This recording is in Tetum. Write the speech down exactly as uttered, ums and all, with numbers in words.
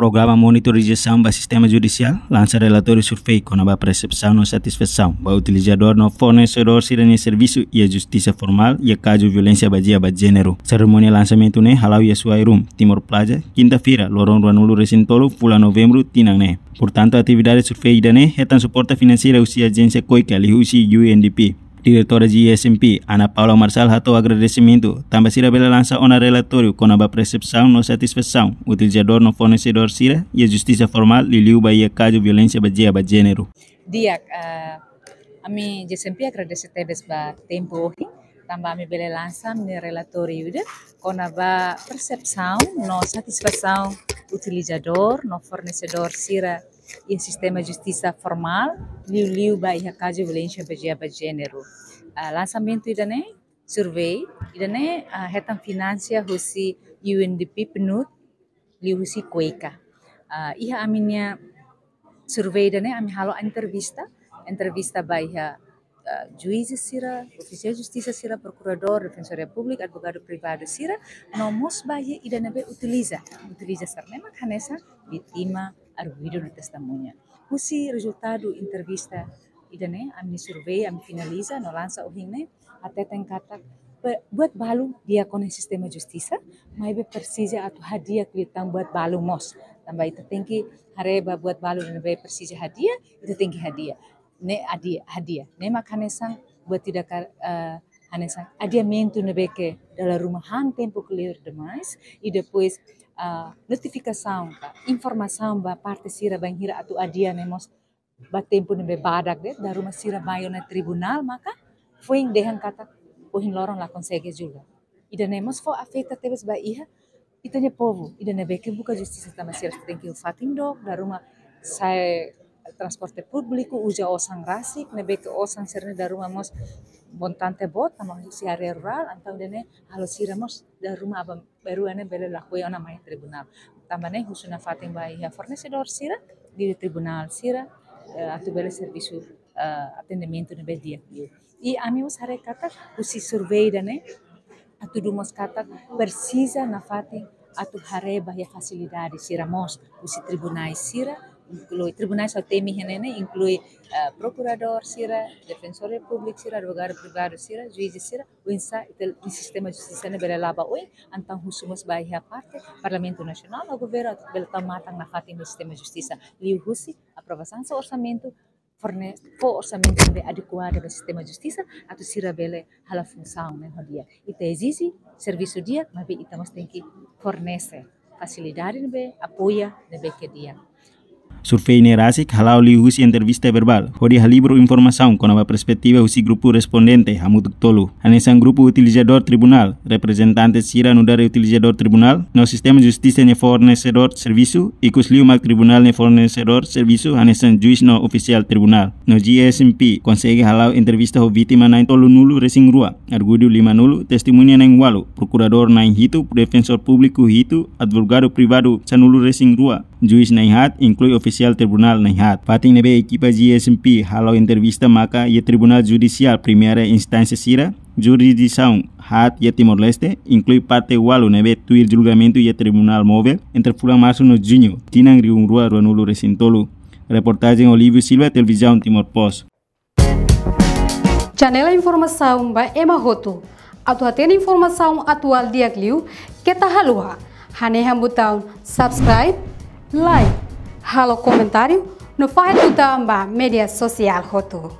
Programa Monitorizasaun ba Sistema Judisiál lansa relatóriu survey kona-ba persepsaun no satisfasaun ba utilizadór no fornesedór sira-nia servisu iha justisa formál iha kazu violénsia bazeia ba jéneru. Serimónia lansamentu ne'e hala'o iha Suai Room, Timor Plaza, kinta-feira, loron ruanulu-resin-tolu fulan Novembru tinan ne'e. Portantu, atividade survey ida-ne'e hetan suporta finanseira husi ajénsia KOICA liuhusi U N D P. Diretora G S M P, Ana Paula Marçal, hato'o agradesimentu tanba sira bele lansa ona relatóriu kona-ba persepsaun no satisfasaun utilizadór no fornesedór sira iha justisa formál, liuliu ba iha kazu violénsia bazeia ba jéneru. Di'ak, eh, ami G S M P agradese tebes ba tempu ohin, tanba ami bele lansa ami-nia relatóriu ida kona-ba persepsaun no satisfasaun utilizadór no fornesedór sira iha sistema justisa formál, liuliu ba iha kazu violénsia bazeia ba jéneru. Ah, lansamentu ida-ne'e, survey ida-ne'e, ah, hetan finansia husi U N D P, PNUD, liuhusi KOICA. Ah, iha ami-nia survey ida-ne'e ami halo entrevista, entrevista ba iha, ah, juízes sira, ofisiál justisa sira, prokuradór, defensoria públika, advogadu privadu sira, no mós ba iha ida ne'ebé utiliza, utiliza sira-ne'e mak hanesan vítima, arguidu no testemuña. Husi rezultadu entrevista ida-ne'e, ami survey, ami finaliza no lansa ohin ne'e, hateten katak be-, buat balu di'ak ona sistema justisa, maibé presiza atu hadi'a liután buat balu mós. Tanba ita tenke haree ba buat balu ne'ebé presiza hadi'a, ita tenke hadi'a. Ne'e hadi'a, hadi'a. Ne'e mak hanesan buat ida ka, eh, hanesan adiamentu ne'ebé ke dala ruma han tempu kleur demais, i depois, ah, notifikasaun ka informasaun ba parte sira bainhira atu adia ne'e mós ba tempu ne'ebé badak de'it, dala ruma sira mai ona tribunál maka foin dehan katak ohin loron la konsege julga. Ida-ne'e mós fó afeta tebes ba iha ita-nia povu, ida ne'ebé ke buka justisa tanba sira tenke iha fatin dook, dala ruma sa'e transporte públiku, uza osan rasik, ne'ebé ke osan sira-ne'e dala ruma mós montante boot, tanba husi área rurál, entaun ida-ne'e halo sira mós dala ruma aban-bainrua ne'e bele lakohi ona mai tribunál. Tanba ne'e husu nafatin ba iha fornesedór sira, liuliu tribunál sira, eh, atu bele servisu, eh, atendimentu ne'ebé di'ak liu. I ami mós haree katak husi survey ida-ne'e hatudu mós katak presiza nafatin atu haree ba iha fasilidade sira mós husi tribunais sira, inklui tribunais sira temi iha ne'e ne'e, inklui, eh, prokuradór sira, defensoria públika sira, advogadu privadu sira, juízes sira, oinsá ita-nia sistema justisa ne'e bele la'o ba oin, entaun husu mós ba iha parte Parlamentu Nasionál no governu atu bele tau matan nafatin ba sistema justisa, liuhusi aprovasaun orsamentu, forne-, fó orsamentu ne'ebé adekuadu ba sistema justisa, atu sira bele hala'o funsaun ne'e ho di'ak. Ita ezije servisu di'ak, maibé ita mós tenke fornese fasilidade ne'ebé, apoia ne'ebé ke di'ak. Survey ne'e rasik hala'o liuhusi entrevista verbál, hodi halibur informasaun kona-ba perspetiva husi grupu respondente hamutuk tolu. Hanesan grupu utilizadór tribunál, reprezentante sira nu'udar utilizadór tribunál, no sistema justisa nia fornesedór servisu, ikus liu mak tribunál nia fornesedór servisu, hanesan juís no ofisiál tribunál. No G S M P konsege hala'o entrevista ho vítima na'in tolunulu-resin-rua, arguidu limanulu, testemuña na'in ualu, prokuradór na'in hitu, defensór públiku hitu, advogadu privadu sanulu-resin-rua, juís na'in haat, inklui ofisiál tribunál na'in haat. Fatin ne'ebé ekipa G S M P hala'o entrevista maka iha Tribunál Judisiál Primeira Instánsia sira, jurisdisaun haat iha Timor-Leste, inklui parte ualu ne'ebé tuir julgamentu iha Tribunál Móvel entre fulan Marsu no Juñu tinan rihun rua ruanulu-resin-tolu. Reportajen Olívio Silva, Televizaun Timor Post. Janela informasaun ba ema hotu. Atu hatene informasaun atuál di'ak liu, keta haluha hanehan butaun subscribe, like, halo komentáriu, no fahe tutan ba média sosiál hotu.